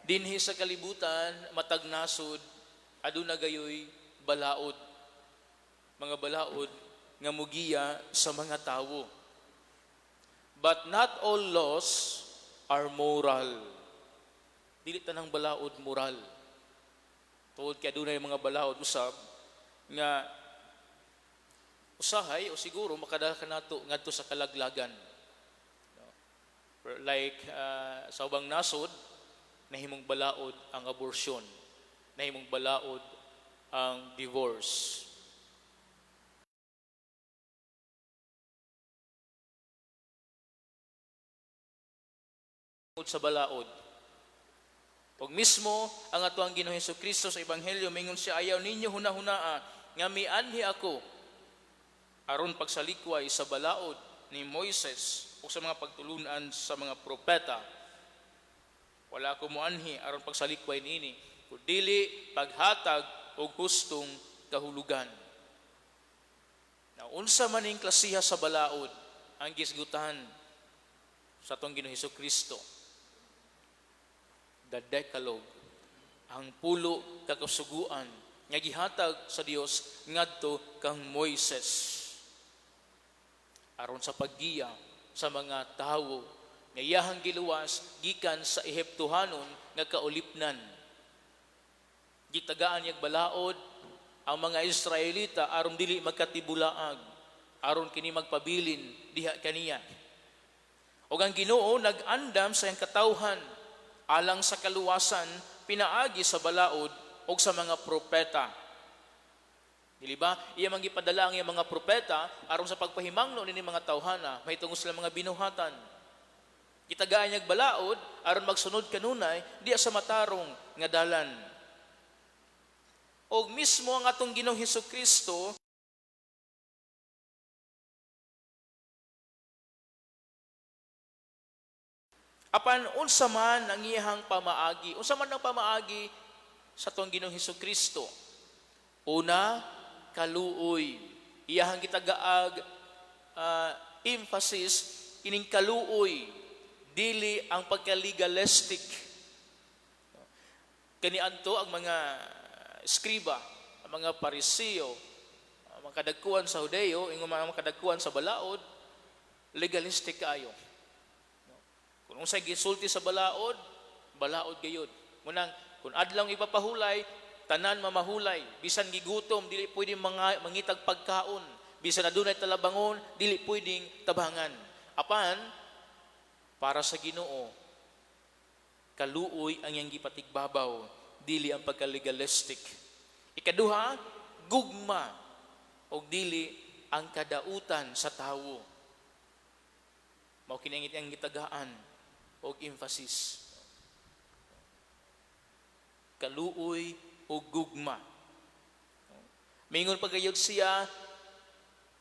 Dinhi sa kalibutan, matag nasod, aduna gayoy balaod. Mga balaod nga mugiya sa mga tawo. But not all laws are moral. Dili tanang balaod moral. Tungod kay adunay mga balaod usab nga usahay o siguro makadala kanato ngadto sa kalaglagan. Like sa ubang nasod, nahimong balaod ang abortion, nahimong balaod ang divorce. Sa balaod. Ug mismo ang atoang Ginoong Kristo sa Ebanghelyo, mingon siya, "Ayaw ninyo hunahunaa nga mianhi ako aron pagsalikway sa balaod ni Moises o sa mga pagtulunan sa mga propeta. Wala ko moanhi aron pagsalikway niini, kundili paghatag og hustong kahulugan." Na unsa man ning klasiha sa balaod ang gisgutan sa atong Ginoong Kristo? The Decalogue, ang pulo ka kasuguan nga gihatag sa Dios ngadto kang Moises aron sa paggiya sa mga tawo nga iyahang giluwas gikan sa Ehiptohanon nga kaulipnan. Gitagaan niyag balaod ang mga Israelita aron dili magkatibulaag, aron kini magpabilin diha kaniya. Ug ang Ginoo nag-andam sa iyang katawhan alang sa kaluwasan pinaagi sa balaod ug sa mga propeta. Dili ba? Iya man gipadala ang iyang mga propeta aron sa pagpahimangno nini mga tawhana mahitungod sila mga binuhatan. Gitagaan niyag balaod aron magsunod kanunay diya sa matarong nga dalan. Og mismo ang atong Ginoong Hesukristo, apan unsa man ang iyang pamaagi? Unsa man ang pamaagi sa atong Ginoong Hesukristo? Una, kaluoy. Iyahang gitagaag emphasis ining kaluoy, dili ang pagka-legalistic. Kaniadto ang mga eskriba, ang mga Pariseo, ang mga kadagkuan sa Hudeo, ingon mga kadagkuan sa balaod, legalistic kaayo. Kung unsay gisulti sa balaod, balaod gayud. Munang kung adlawng ipapahulay, tanan mamahulay. Bisan gigutom, dili pwedeng mga mangitag pagkaon. Bisan adunay talabangon, dili pwedeng tabangan. Apan para sa Ginoo, kaluoy ang iyang gipatigbabaw, dili ang pagka-legalistic. Ikaduha, gugma og dili ang kadautan sa tawo. Mao kini ang gitagaan og emphasis. Kaluoy o gugma. Mingon pagayod siya,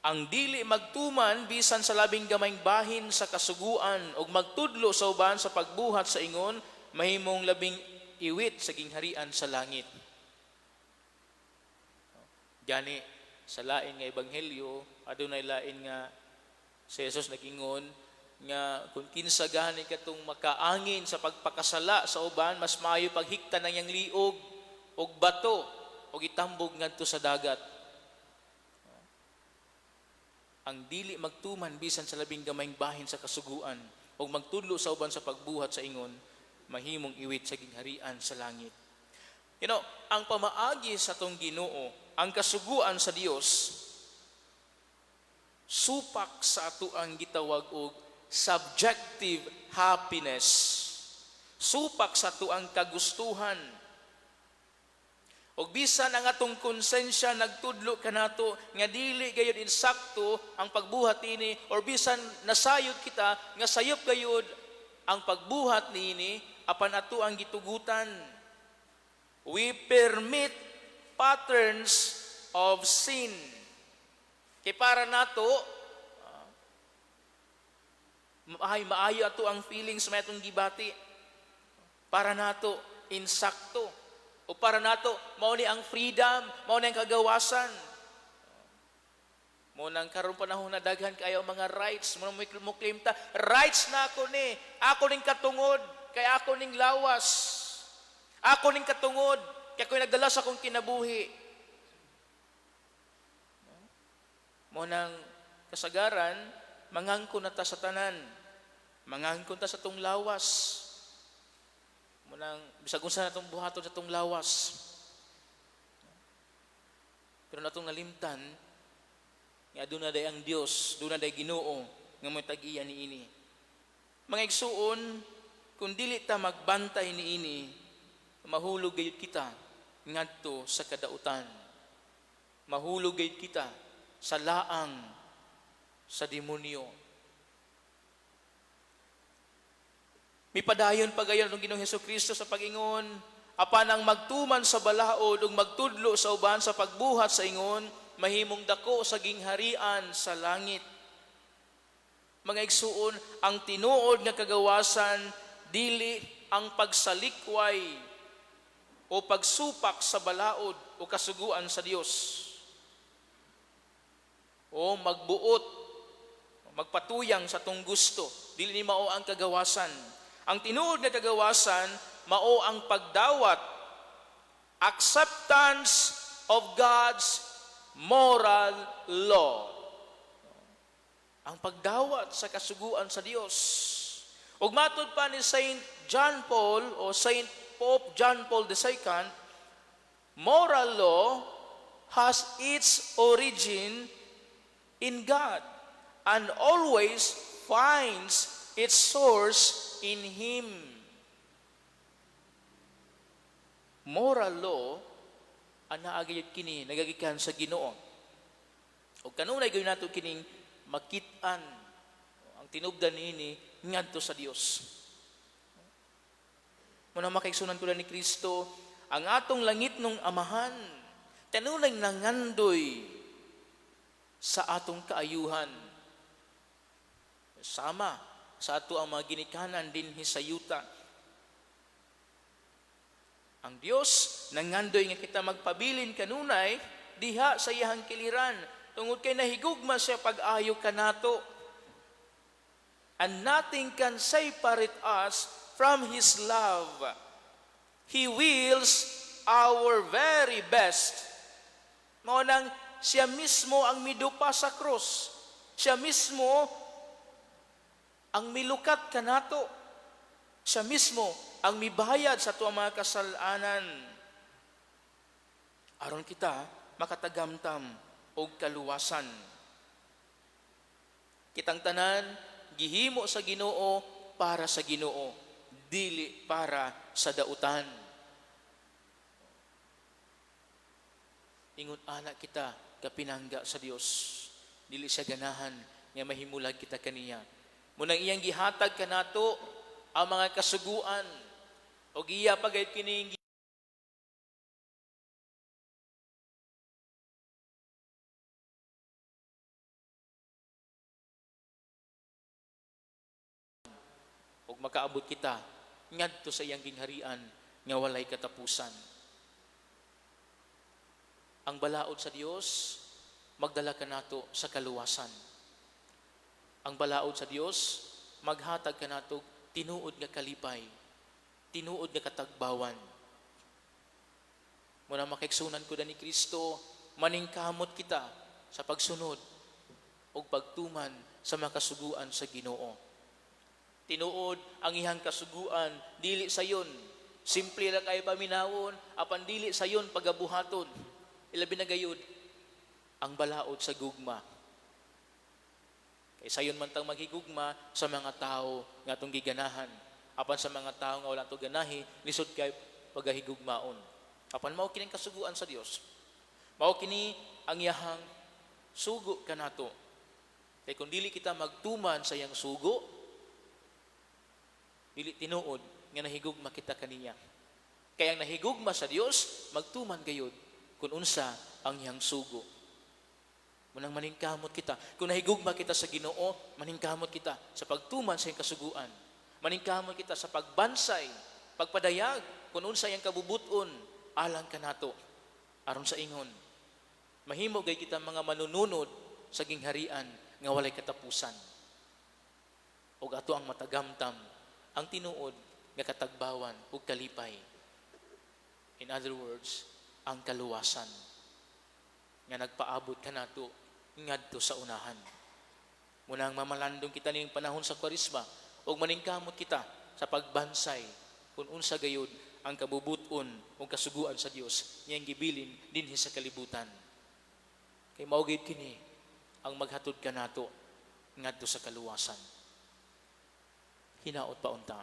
ang dili magtuman bisan sa labing gamayng bahin sa kasuguan ug magtudlo sa uban sa pagbuhat sa ingon, mahimong labing iwit sa gingharian sa langit. Gani sa lain nga ebanghelyo, adunay lain nga si Jesus nagingon nga kung kinsa gani katong makaangin sa pagpakasala sa uban, mas maayo paghikta ng iyang liog og bato og itambog ngadto sa dagat. Ang dili magtuman bisan sa labing gamayng bahin sa kasuguan og magtudlo sa uban sa pagbuhat sa ingon, mahimong iwit sa gingharian sa langit. Ang pamaagi sa atong Ginoo, ang kasuguan sa Dios, supak sa atoang gitawag og subjective happiness. Supak sa atoang kagustuhan. Og bisan ang atong konsensya nagtudlo kanato nga dili gayud insakto ang pagbuhat niini, or bisan nasayod kita nga sayop gayud ang pagbuhat niini, apan ato ang gitugutan. We permit patterns of sin. Kay para nato ay maayo ato ang feelings may atong gibati. Para nato insakto. O para nato mao ni ang freedom, mao ni ang kagawasan. Mo nang karon panahon na daghan kayo ang mga rights, mo mo claim ta, rights na ako ni, ako ning katungod, kay ako ning lawas. Ako ning katungod, kay ako'y nagdala sa akong kinabuhi. Mao nang kasagaran, mangangkon na ta sa tanan. Mangangkon ta sa tong lawas. Mao nang bisag unsa na tong buhaton sa tong lawas. Pero natong nalimtan, nga duna day ang Dios, duna day Ginoo nga mo'y tag-iya niini. Mga igsuon, kung dili ta magbantay niini, mahulog gayud kita ngadto sa kadautan. Mahulog gayud kita sa laang sa demonyo. Mipadayon pagayon ang Ginoong Hesus Kristo sa pag-ingon, apan ang magtuman sa balaod ug magtudlo sa uban sa pagbuhat sa ingon, mahimong dako sa gingharian sa langit. Mga igsuon, ang tinuod nga kagawasan dili ang pagsalikway o pagsupak sa balaod o kasuguan sa Dios, o magbuot, magpatuyang sa tong gusto. Dili ni mao ang kagawasan. Ang tinuod nga kagawasan mao ang pagdawat, acceptance of God's moral law. Ang pagdawat sa kasuguan sa Dios. Ug matud pa ni Saint John Paul o Saint Pope John Paul II, moral law has its origin in God and always finds its source in Him. Moral law, anaa gayud kini nagagikan sa Ginoo. Ug kanunay gayud nato kining makit-an ang tinubdan niini ngadto sa Dios. Muna makaigsunan ko ni Kristo, ang atong langitnong Amahan kanunay nangandoy sa atong kaayuhan. Sama sa ato ang mga ginikanan dinhi sa yuta. Ang Dios nangandoy nga kita magpabilin kanunay diha sa iyang kiliran tungod kay nahigugma siya pag-ayo kanato. And nothing can separate us from His love. He wills our very best. Mao nang siya mismo ang midupa sa krus. Siya mismo ang milukat kanato. Siya mismo ang mibayad sa tuang mga kasalanan. Aron kita makatagamtam og kaluwasan. Kitang tanan gihimo sa Ginoo para sa Ginoo, dili para sa dautan. Ingon ana kita kapinangga sa Dios. Dili siya ganahan nga mahimulag kita kaniya. Munang iyang gihatag kanato ang mga kasuguan og iya pagayod kining ug makaabot kita ngadto sa iyang gingharian nga walay katapusan. Ang balaod sa Dios magdala kanato sa kaluwasan. Ang balaod sa Dios maghatag kanato tinuod nga kalipay, tinuod nga katagbawan. Muna makaigsunan ko ni Kristo, maningkamot kita sa pagsunod ug pagtuman sa mga kasuguan sa Ginoo. Tinuod ang iyang kasuguan, dili sayon. Simple ra kay paminawon, apan dili sayon pagabuhaton. Ilabi na gayud ang balaod sa gugma. Kay sayon man tang maghigugma sa mga tao nga atong giganahan. Apan sa mga tao nga wala atong ganahi, lisod kay pagahigugmaon. Apan mao kini ang kasuguan sa Dios. Mao kini ang iyahang sugo kanato. Kay kung dili kita magtuman sa iyang sugo, dili tinuod nga nahigugma kita kaniya. Kaya ang nahigugma sa Dios, magtuman gayud kung unsa ang iyang sugo. Munang maningkamot kita. Kung nahigugma kita sa Ginoo, maningkamot kita sa pagtuman sa iyang kasuguan. Maningkamot kita sa pagbansay, pagpadayag, kung unsa iyang kabubuton, alang kanato, aron sa ingon. Mahimo gay kita mga manununod sa gingharian nga walay katapusan. Ug ato ang matagamtam ang tinuod nga katagbawan ug kalipay. In other words, ang kaluwasan nga nagpaabot kanato ngadto sa unahan. Munang mamalandong kita ning panahon sa Kwaresma ug maningkamot kita sa pagbansay kung unsa gayud ang kabubuton ug kasuguan sa Dios niyang gibilin dinhi sa kalibutan. Kay mao gid kini ang maghatod kanato ngadto sa kaluwasan. Hinaot pa unta.